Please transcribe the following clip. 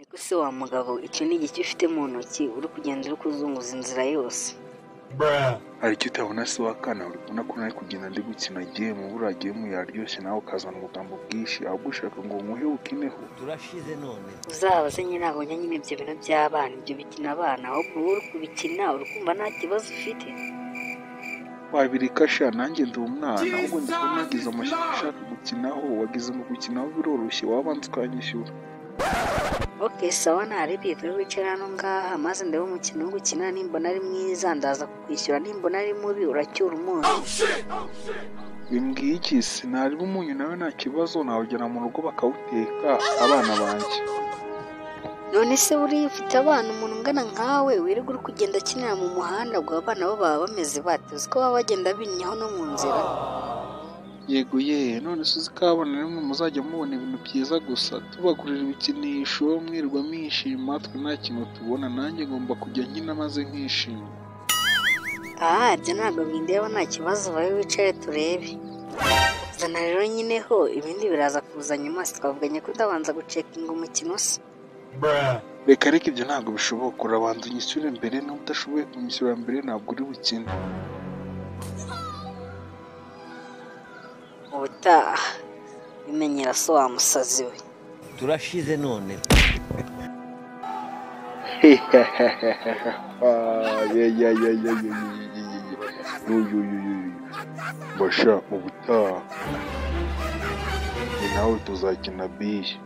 Niko se wa mugabo, icyo ni igiki ufite mu ntoki uri kugenda uri kuzunguza inzira yose? Hari icyo utabona se wakana? Uri kubona ko nari kugenda ndi gukina game. Buriya game yaryoshye, nawe ukazana ubugambo bwinshi, ahubwo ushaka ngo nkuhe ukineho. Turashize none. Uzabaze nyine, ntabwo njya nyine ibyo bintu by'abana, ibyo bikina abana. Ahubwo wowe uri kubikina, uri kumva nta kibazo ufite? Wabireka sha, nanjye ndi umwana. Ahubwo ndi kubona nagize amashyaka ushaka gukinaho. Wagize ngo gukinaho biroroshye? Wabanza ukanyishyura. Ok, sawa, ntarebi turi wicara hano ngaha maze ndebe umukino wo gukina. Nimbona ari mwiza ndaza kukwishyura, nimbona ari mubi uracyura umunyu. Bimbwiye iki se? Nariba umunyu nawe, nta kibazo, nawugera mu rugo bakawuteka abana banjye. None se buriya ufite abana? Umuntu ungana nkawe wirirwa uri kugenda akinira mu muhanda, ubwo abana bo baba bameze bate? Uzi ko baba bagenda binnyaho no mu nzira? Yego ye, none se uzi ko abana namwe muzajya mubona ibintu byiza gusa, tubagurira ibikinisho mwirirwa mwishima, twe nta kintu tubona? Nanjye ngomba kujya nkina maze nkishima. Ah, ibyo ntabwo bindeba, nta kibazo, babe wicare turebe. Zana rero nyine ho, ibindi biraza kuza nyuma. Si twavuganye ko utabanza gucekinga umukino se? Reka reka, ibyo ntabwo bishoboka. Urabanza unyishyure mbere. Niba udashoboye kunyishyura mbere, ntabwo uri bukine. Ubutaha bimenyera so wa musazi we. Turashize none. Basha, ubutaha ni nawe tuzakina biye.